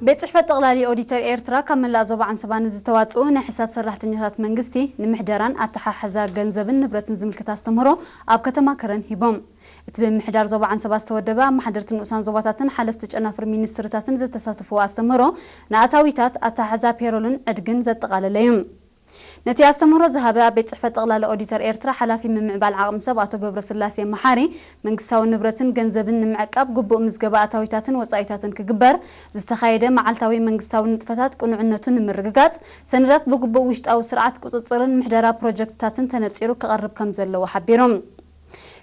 ቤት ጽሕፈት ጠቕላሊ ኦዲተር ኤርትራ ካብ መላእ ዞባ ዓንሰባ ንዝተዋጽኡ ናይ ሕሳብ ሰራሕተኛታት መንግስቲ ንምሕደራን ኣተሓሕዛ ገንዘብን ንብረትን ዝምልከት ኣስተምህሮ ኣብ ከተማ ከረን ሂቦም። እቲ ብምምሕዳር ዞባ ዓንሰባ ዝተወደበ ኣመሓደርቲ ንኡሳን ዞባታትን ሓለፍቲ ጨናፍር ሚኒስትርታትን ዝተሳተፍዎ ኣስተምህሮ ንኣታዊታት ኣተሓሕዛ ፔሮልን ዕድግን ዘጠቓለለ እዩ። ነቲ ኣስተምህሮ ዝሃበ ኣብ ቤት ጽሕፈት ጠቕላሊ ኦዲተር ኤርትራ ሓላፊ ምምዕባል ዓቕሚ ሰብ ኣቶ ገብረስላሴ መሓሪ፣ መንግስታዊ ንብረትን ገንዘብን ንምዕቃብ ግቡእ ምዝገባ ኣታዊታትን ወጻኢታትን ክግበር፣ ዝተኻየደ መዓልታዊ መንግስታዊ ንጥፈታት ቅኑዕነቱ ንምርግጋጽ፣ ሰነዳት ብግቡእ ውሽጣዊ ስርዓት ቁጽጽርን ምሕደራ ፕሮጀክትታትን ተነጺሩ ክቐርብ ከም ዘለዎ ሓቢሩ።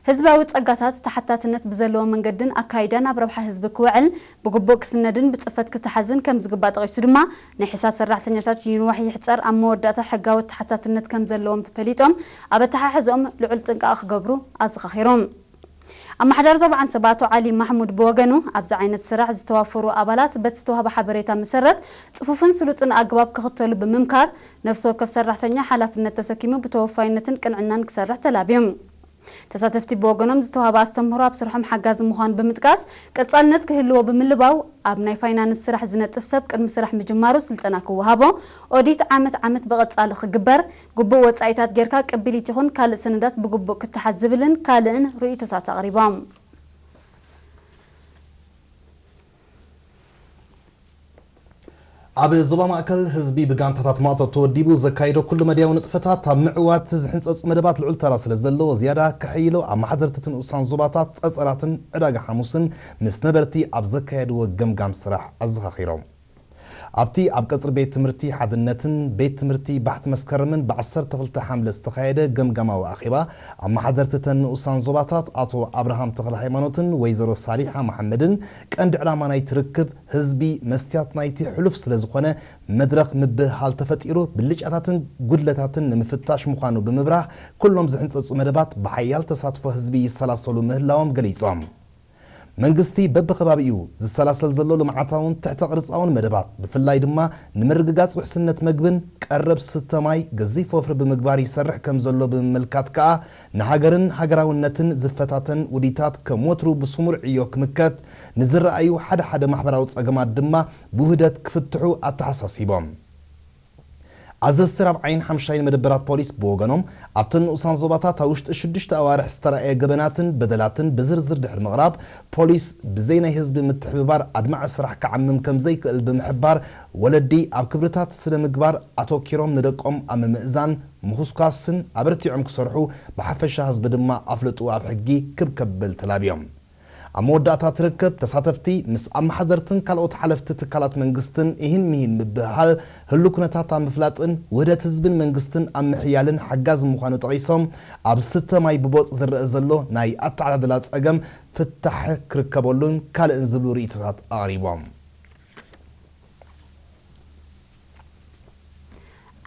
ህዝባዊ ጸጋታት ተሓታትነት ብዘለዎ መንገድን ኣካይዳን ኣብ ረብሓ ህዝቢ ክውዕል ብግቡእ ክስነድን ብጽፈት ክተሓዝን ከም ዝግባእ ጠቒሱ ድማ፣ ናይ ሕሳብ ሰራሕተኛታት ይንዋሕ ይሕጸር ኣብ መወዳእታ ሕጋዊ ተሓታትነት ከም ዘለዎም ተፈሊጦም ኣብ ኣተሓሕዝኦም ልዑል ጥንቃቐ ክገብሩ ኣዘኻኺሮም። ኣመሓዳሪ ዞባ ዓንሰባ ኣቶ ዓሊ ማሕሙድ ብወገኑ፣ ኣብዚ ዓይነት ስራሕ ዝተዋፈሩ ኣባላት በቲ ዝተዋህበ ሓበሬታ መሰረት ጽፉፍን ስሉጥን ኣገባብ ክኽተሉ ብምምካር፣ ነፍሲ ወከፍ ሰራሕተኛ ሓላፍነት ተሰኪሙ ብተወፋይነትን ቅንዕናን ክሰርሕ ተላብዮም። ተሳተፍቲ ብወገኖም፣ ዝተዋህበ ኣስተምህሮ ኣብ ስርሖም ሓጋዚ ምዃኑ ብምጥቃስ፣ ቀጻልነት ክህልዎ ብምልባው፣ ኣብ ናይ ፋይናንስ ስራሕ ዝነጥፍ ሰብ ቅድሚ ስራሕ ምጅማሩ ስልጠና ክወሃቦ፣ ኦዲት ዓመት ዓመት ብቐጻሊ ክግበር፣ ግቡእ ወጻኢታት ጌርካ ቅቢሊት ይኹን ካልእ ሰነዳት ብግቡእ ክተሓዝ ዝብልን ካልእን ርእይቶታት ኣቕሪቦም። ኣብ ዞባ ማእከል፣ ህዝቢ ብጋንታታት ማእቶት ተወዲቡ ዘካይዶ ኩሉ መድያዊ ንጥፈታት ኣብ ምዕዋት ዝሕንጸጹ መደባት ልዑል ተራ ስለ ዘለዎ፣ ዝያዳ ከሐይሎ፣ ኣመሓደርቲ ንኡሳን ዞባታት ጸጸራትን ዕዳጋ ሓሙስን ምስ ነበርቲ ኣብ ዘካየድዎ ገምጋም ስራሕ ኣዘኻኺሮም። ኣብቲ ኣብ ቀጽሪ ቤት ትምህርቲ ሓድነትን ቤት ትምህርቲ ባሕቲ መስከረምን ብዓሰርተ ክልተ ሓምለ ዝተኻየደ ገምጋማዊ ኣኼባ፣ ኣመሓደርቲ እተን ንኡሳን ዞባታት ኣቶ ኣብርሃም ተኽለ ሃይማኖትን ወይዘሮ ሳሊሓ መሓመድን፣ ቀንዲ ዕላማ ናይቲ ርክብ ህዝቢ መስትያት ናይቲ ሕሉፍ ስለ ዝኾነ፣ መድረኽ ምብህሃል ተፈጢሩ ብልጫታትን ጉድለታትን ንምፍታሽ ምዃኑ ብምብራህ፣ ኩሎም ዝሕንጸጹ መደባት ብሓያል ተሳትፎ ህዝቢ ይሰላሰሉ ምህላዎም ገሊጾም። መንግስቲ በብኸባቢኡ ዝሰላሰል ዘሎ ልምዓታውን ትሕተ ቅርጻውን መደባት፣ ብፍላይ ድማ ንምርግጋጽ ውሕስነት መግብን ቀረብ ስተ ማይ ገዚፍ ወፍሪ ብምግባር ይሰርሕ ከም ዘሎ ብምምልካት ከኣ፣ ንሃገርን ሃገራውነትን ዝፈታተን ውዲታት ከም ወትሩ ብስሙር ዕዮ ክምከት፣ ንዝረኣዩ ሓደ ሓደ ማሕበራዊ ጸገማት ድማ ብውህደት ክፍትሑ ኣተሓሳሲቦም። ኣዘዝቲ ራብዓይን ሓምሻይን መደበራት ፖሊስ ብወገኖም፣ ኣብተን ንኡሳን ዞባታት ኣብ ውሽጢ ሽዱሽተ ኣዋርሕ ዝተራእየ ገበናትን በደላትን ብዝርዝር ድሕሪ ምቕራብ፣ ፖሊስ ብዘይ ናይ ህዝቢ ምትሕብባር ኣድማዒ ስራሕ ክዓምም ከም ዘይክእል ብምሕባር፣ ወለዲ ኣብ ክብርታት ስነ ምግባር ኣተኪሮም ንደቆም ኣብ ምምእዛን ምኹስኳስን ኣበርቲዖም ክሰርሑ፣ ብሓፈሻ ህዝቢ ድማ ኣፍልጥኡ ኣብ ሕጊ ክብ ከብል ተላብዮም። ኣብ መወዳእታ እቲ ርክብ፣ ተሳተፍቲ ምስ ኣመሓደርትን ካልኦት ሓለፍቲ ትካላት መንግስትን ኢሂን ሚሂን ምብህሃል፣ ህሉው ኩነታት ኣብ ምፍላጥን ውህደት ህዝብን መንግስትን ኣብ ምሕያልን ሓጋዚ ምዃኑ ጠቒሶም፣ ኣብ ስተ ማይ ብቦጥ ዝረአ ዘሎ ናይ ኣተዓዳድላ ጸገም ፍታሕ ክርከበሉን ካልእን ዝብሉ ርእይቶታት ኣቕሪቦም።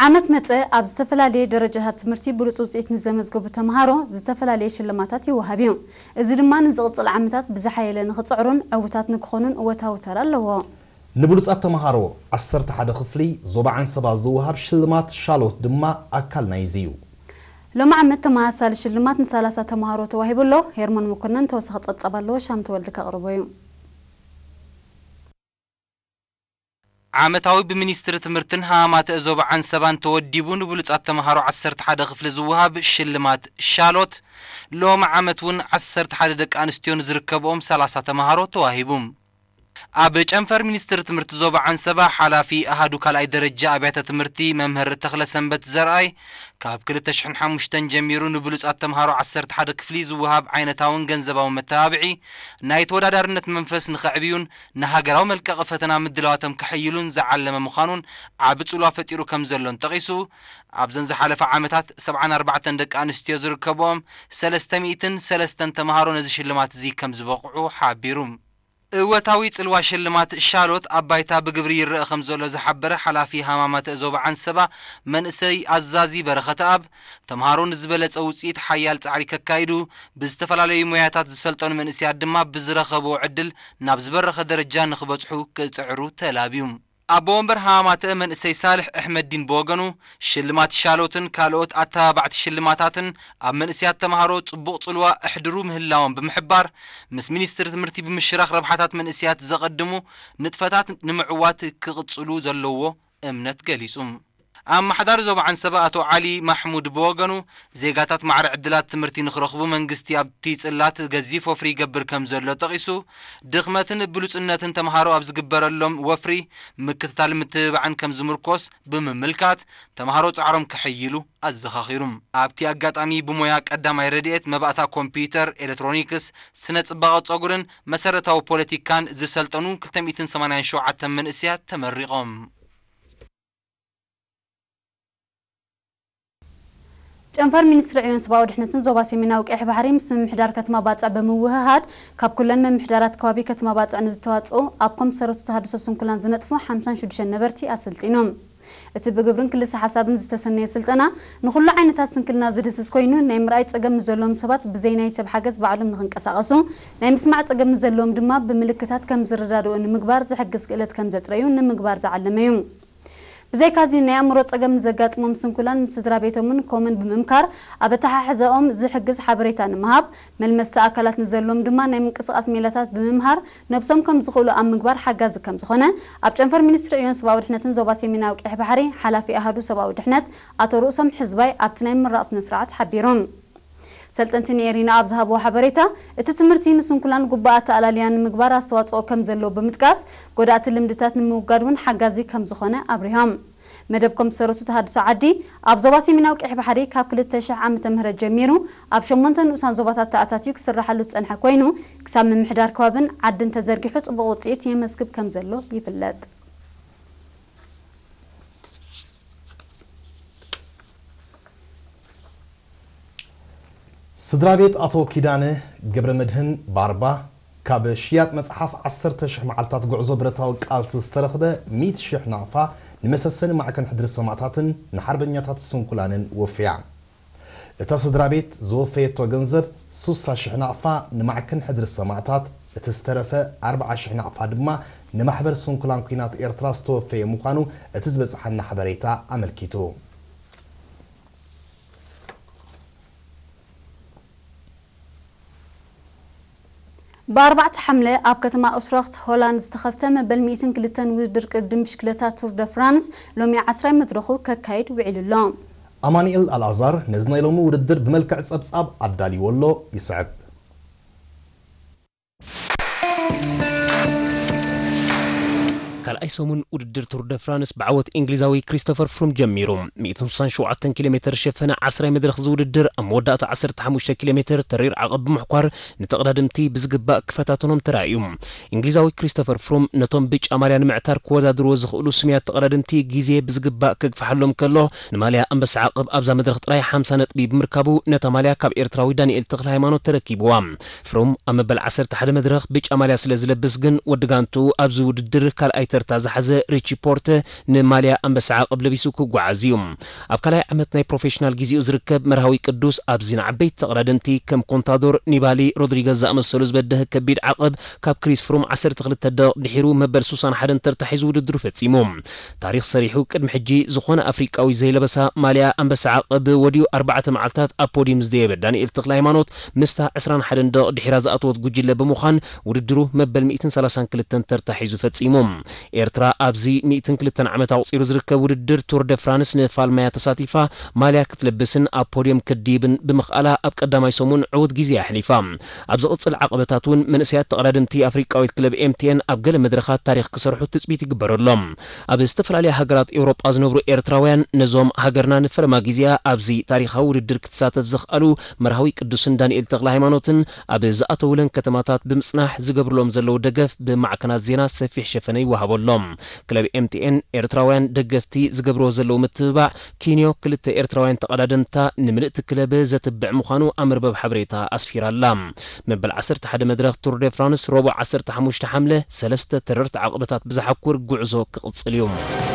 ዓመት መጸ ኣብ ዝተፈላለየ ደረጃታት ትምህርቲ ብሉጽ ውጽኢት ንዘመዝገቡ ተምሃሮ ዝተፈላለየ ሽልማታት ይወሃብ እዩ። እዚ ድማ ንዝቕጽል ዓመታት ብዝሓየለ ንኽጽዕሩን ዕዉታት ንክኾኑን እወታዊ ተራ ኣለዎ። ንብሉጻት ተምሃሮ ዓሰርተ ሓደ ክፍሊ ዞባ ዓንሰባ ዝወሃብ ሽልማት ሻሎት ድማ ኣካል ናይዚ እዩ። ሎሚ ዓመት ተመሳሳሊ ሽልማት ንሰላሳ ተምሃሮ ተዋሂቡ ኣሎ። ሄርሞን መኮነን ተወሳኺ ጸብጻብ ኣለዎ። ሻም ተወልደ ከቕርቦ እዩ። ዓመታዊ ብሚኒስትሪ ትምህርትን ሃማማተ ዞባ ዓንሰባን ተወዲቡ ንብሉጻት ተምሃሮ ዓሰርተ ሓደ ክፍሊ ዝወሃብ ሽልማት ሻሎት፣ ሎሚ ዓመት እውን ዓሰርተ ሓደ ደቂ ኣንስትዮ ንዝርከብኦም ሰላሳ ተምሃሮ ተዋሂቡ። ኣብ ጨንፈር ሚኒስትሪ ትምህርቲ ዞባ ዓንሰባ ሓላፊ ኣሃዱ ካልኣይ ደረጃ ኣብያተ ትምህርቲ መምህር ተኽለ ሰንበት ዘርኣይ፣ ካብ ክልተ ሽሕን ሓሙሽተን ጀሚሩ ንብሉጻት ተምሃሮ ዓሰርተ ሓደ ክፍሊ ዝወሃብ ዓይነታውን ገንዘባዊ መተባብዒ ናይ ተወዳዳርነት መንፈስ ንኸዕብዩን ንሃገራዊ መልቀቒ ፈተና ምድላዋቶም ከሐይሉን ዝዓለመ ምዃኑን ዓቢ ጽልዋ ፈጢሩ ከም ዘሎን ጠቒሱ፣ ኣብዘን ዝሓለፈ ዓመታት ሰብዓን ኣርባዕተን ደቂ ኣንስትዮ ዝርከብኦም ሰለስተ ሚእትን ሰለስተን ተምሃሮ ነዚ ሽልማት እዚ ከም ዝበቕዑ ሓቢሩ። እወታዊ ጽልዋ ሽልማት ሻሎት ኣብ ባይታ ብግብሪ ይረኣ ከም ዘሎ ዝሓበረ ሓላፊ ሃማማተ ዞባ ዓንሰባ መንእሰይ ኣዛዚ በረኸተኣብ፣ ተምሃሮ ንዝበለጸ ውጽኢት ሓያል ጻዕሪ ከካይዱ፣ ብዝተፈላለዩ ሞያታት ዝሰልጠኑ መንእሰያት ድማ ብዝረኸብዎ ዕድል ናብ ዝበረኸ ደረጃ ንኽበጽሑ ክጽዕሩ ተላብዩ። ኣቦ ወንበር ሃማማተአ መንእሰይ ሳልሕ ኣሕመዲን ብወገኑ፣ ሽልማት ሻሎትን ካልኦት ኣተባባዕቲ ሽልማታትን ኣብ መንእሰያት ተምሃሮ ጽቡቕ ጽልዋ ኣሕድሩ ምህላዎም ብምሕባር፣ ምስ ሚኒስትሪ ትምህርቲ ብምሽራኽ ረብሓታት መንእሰያት ዘቐድሙ ንጥፈታት ንምዕዋት ክቕጽሉ ዘለዎ እምነት ገሊጹ። ኣመሓዳሪ ዞባ ዓንሰባ ኣቶ ዓሊ ማሕሙድ ብወገኑ፣ ዜጋታት ማዕረ ዕድላት ትምህርቲ ንኽረኽቡ መንግስቲ ኣብቲ ጽላት ገዚፍ ወፍሪ ይገብር ከም ዘሎ ጠቒሱ፣ ድኽመትን ብሉጽነትን ተምሃሮ ኣብ ዝግበረሎም ወፍሪ ምክትታል ምትብባዕን ከም ዝምርኮስ ብምምልካት፣ ተምሃሮ ጻዕሮም ከሐይሉ ኣዘኻኺሩ። ኣብቲ ኣጋጣሚ ብሞያ ቀዳማይ ረድኤት፣ መባእታ ኮምፒውተር፣ ኤሌክትሮኒክስ፣ ስነ ጽባቐ ጸጉርን መሰረታዊ ፖለቲካን ዝሰልጠኑ ክልተ ሚእትን ሰማንያን ሸውዓተን መንእሰያት ተመሪቖም። ጨንፈር ሚኒስትሪ ዕዮን ሰብኣዊ ድሕነትን ዞባ ሰሜናዊ ቀይሕ ባሕሪ ምስ ምምሕዳር ከተማ ባጽዕ ብምውህሃድ፣ ካብ ኩለን ምምሕዳራት ከባቢ ከተማ ባጽዕ ንዝተዋጽኡ ኣብ ኮም ሰረቱ ተሃድሶ ስንኩላን ዝነጥፉ ሓምሳን ሽዱሽተን ነበርቲ ኣሰልጢኑ። እቲ ብግብርን ክልሰ ሓሳብን ዝተሰነየ ስልጠና፣ ንኹሉ ዓይነታት ስንክልና ዝድህስስ ኮይኑ፣ ናይ ምርኣይ ጸገም ንዘለዎም ሰባት ብዘይ ናይ ሰብ ሓገዝ ባዕሎም ንኽንቀሳቐሱ፣ ናይ ምስማዕ ጸገም ንዘለዎም ድማ ብምልክታት ከም ዝረዳድኡ ንምግባር ዝሕግዝ ክእለት ከም ዘጥረዩ ንምግባር ዝዓለመ እዩ። ብዘይካዚ፣ ናይ ኣእምሮ ጸገም ንዘጋጥሞም ስንኩላን ምስ ስድራ ቤቶምን ኮምን ብምምካር፣ ኣብ ኣተሓሕዛኦም ዝሕግዝ ሓበሬታ ንምሃብ፣ መልመስቲ ኣካላት ንዘለዎም ድማ ናይ ምንቅስቓስ ሜላታት ብምምሃር፣ ነብሶም ከም ዝኽእሉ ኣብ ምግባር ሓጋዚ ከም ዝኾነ፣ ኣብ ጨንፈር ሚኒስትሪ ዕዮን ሰብኣዊ ድሕነትን ዞባ ሰሜናዊ ቀይሕ ባሕሪ ሓላፊ ኣሃዱ ሰብኣዊ ድሕነት ኣቶ ርእሶም ሕዝባይ ኣብቲ ናይ ምምራቕ ስነ ስርዓት ሓቢሩ። ሰልጠንቲ ንኤሪና ኣብ ዝሃብዎ ሓበሬታ፣ እቲ ትምህርቲ ንስንኩላን ግቡእ ኣተኣላልያ ንምግባር ኣስተዋጽኦ ከም ዘለዎ ብምጥቃስ፣ ጎዳእቲ ልምድታት ንምውጋድ እውን ሓጋዚ ከም ዝኾነ ኣብሪሆም። መደብ ኮምሰረቱ ተሃድሶ ዓዲ ኣብ ዞባ ሰሜናዊ ቀይሕ ባሕሪ ካብ ክልተ ሽሕ ዓመተ ምህረት ጀሚሩ ኣብ ሸሞንተ ንኡሳን ዞባታት ተኣታትዩ ክስራሓሉ ዝጸንሐ ኮይኑ፣ ክሳብ ምምሕዳር ከባብን ዓድን ተዘርጊሑ ጽቡቕ ውጽኢት የመዝግብ ከም ዘሎ ይፍለጥ። ስድራ ቤት ኣቶ ኪዳነ ገብረመድህን ባርባ፣ ካብ ሽያጥ መጽሓፍ ዓሰርተ ሽሕ መዓልታት ጉዕዞ ብረታዊ ቃልሲ ዝተረኽበ ሚእቲ ሽሕ ናቕፋ ንመሰሰኒ ማዕከን ሕድሪ ሰማእታትን ንሓርበኛታት ስንኩላንን ወፍያ። እታ ስድራ ቤት ዝወፈየቶ ገንዘብ ሱሳ ሽሕ ናቕፋ ንማዕከን ሕድሪ ሰማእታት፣ እቲ ዝተረፈ ኣርብዓ ሽሕ ናቕፋ ድማ ንማሕበር ስንኩላን ኲናት ኤርትራ ዝተወፈየ ምዃኑ እቲ ዝበጽሓና ሓበሬታ ኣመልኪቱ። ብኣርባዕተ ሓምለ ኣብ ከተማ ኡትረኽት ሆላንድ ዝተኸፍተ መበል ሚእትን ክልተን ውድድር ቅድድም ብሽክለታ ቱር ደ ፍራንስ ሎሚ ዓስራይ መድረኹ ከካይድ ውዒሉ ኣሎ። ኣማኑኤል ኣልኣዛር ነዚ ናይ ሎሚ ውድድር ብመልክዕ ጸብጻብ ኣዳልይዎ ኣሎ፣ ይስዕብ። ካልኣይ ሰሙን ውድድር ቱር ደ ፍራንስ ብዓወት እንግሊዛዊ ክሪስቶፈር ፍሩም ጀሚሩ። ሚእትን ስሳን ሸውዓተን ኪሎ ሜተር ዝሸፈነ ዓስራይ መድረኽ እዚ ውድድር ኣብ መወዳእታ ዓሰርተ ሓሙሽተ ኪሎ ሜተር ተሪር ዓቐብ ብምሕኳር ንተቐዳደምቲ ብዝግባእ ክፈታተኖም ተራእዩ። እንግሊዛዊ ክሪስቶፈር ፍሩም ነቶም ብጫ ማልያ ንምዕታር ክወዳድርዎ ዝኽእሉ ስሙያት ተቐዳደምቲ ግዜ ብዝግባእ ከግፍሓሎም ከሎ፣ ንማልያ ኣንበሳ ዓቐብ ኣብዛ መድረኽ ጥራይ ሓምሳ ነጥቢ ብምርካቡ፣ ነታ ማልያ ካብ ኤርትራዊ ዳንኤል ተኽለ ሃይማኖት ተረኪብዋ። ፍሩም ኣብ መበል ዓሰርተ ሓደ መድረኽ ብጫ ማልያ ስለ ዝለብስ ግን፣ ወዲ ጋንትኡ ኣብዚ ውድድር ካልኣይ ተርታ ዝሓዘ ሪቺ ፖርተ ንማልያ ኣንበሳ ዓቐብ ለቢሱ ክጓዓዝ እዩ። ኣብ ካልኣይ ዓመት ናይ ፕሮፌሽናል ግዜኡ ዝርከብ መርሃዊ ቅዱስ፣ ኣብዚ ንዓበይቲ ተቐዳደምቲ ከም ኮንታዶር፣ ኒባሊ፣ ሮድሪገዝ ዝኣመሰሉ ዝበደህ ከቢድ ዓቐብ ካብ ክሪስ ፍሩም ዓሰርተ ክልተ ደቂቕ ድሒሩ መበል ሱሳን ሓደን ተርታ ሒዙ ውድድሩ ፈጺሙ። ታሪኽ ሰሪሑ ቅድሚ ሕጂ ዝኾነ ኣፍሪቃዊ ዘይለበሳ ማልያ ኣንበሳ ዓቐብ ወዲኡ ኣርባዕተ መዓልታት ኣብ ፖዲየም ዝደየበ ዳንኤል ተኽለ ሃይማኖት ምስታ ዕስራን ሓደን ደቂቕ ድሒራ ዝኣተወት ጉጅለ ብምዃን ውድድሩ መበል ሚእትን ሰላሳን ክልተን ተርታ ሒዙ ፈጺሙ። ኤርትራ ኣብዚ ሚእትን ክልተን ዓመት ኣቑጺሩ ዝርከብ ውድድር ቱር ደ ፍራንስ ንፋልማያ ተሳቲፋ ማልያ ክትለብስን ኣብ ፖድዮም ክትድይብን ብምኽኣላ ኣብ ቀዳማይ ሰሙን ዕዉት ግዜ ኣሕሊፋ። ኣብ ዝቕጽል ዓቐበታት እውን መንእሰያት ተቐዳደምቲ ኣፍሪቃዊት ክለብ ኤምቲኤን ኣብ ገለ መድረኻት ታሪኽ ክሰርሑ ትጽቢት ይግበረሎም። ኣብ ዝተፈላለያ ሃገራት ኤውሮጳ ዝነብሩ ኤርትራውያን ነዞም ሃገርና ንፈለማ ግዜኣ ኣብዚ ታሪኻዊ ውድድር ክትሳተፍ ዘኽኣሉ መርሃዊ ቅዱስን ዳንኤል ተኽለ ሃይማኖትን ኣብ ዝኣተውለን ከተማታት ብምጽናሕ ዝገብርሎም ዘለዉ ደገፍ ብማዕከናት ዜና ሰፊሕ ሸፈነ ይወሃበሎም። ክለብ ኤምቲኤን ኤርትራውያን ደገፍቲ ዝገብርዎ ዘለዉ ምትብባዕ ኪንዮ ክልተ ኤርትራውያን ተቐዳደምታ ንምልእቲ ክለብ ዘትብዕ ምዃኑ ኣብ መርበብ ሓበሬታ ኣስፊራላ። መበል ዓሰርተ ሓደ መድረኽ ቱር ደ ፍራንስ ረቡዕ ዓሰርተ ሓሙሽተ ሓምለ ሰለስተ ተረርቲ ዓቕበታት ብዝሓኩር ጉዕዞ ክቕጽል እዩ።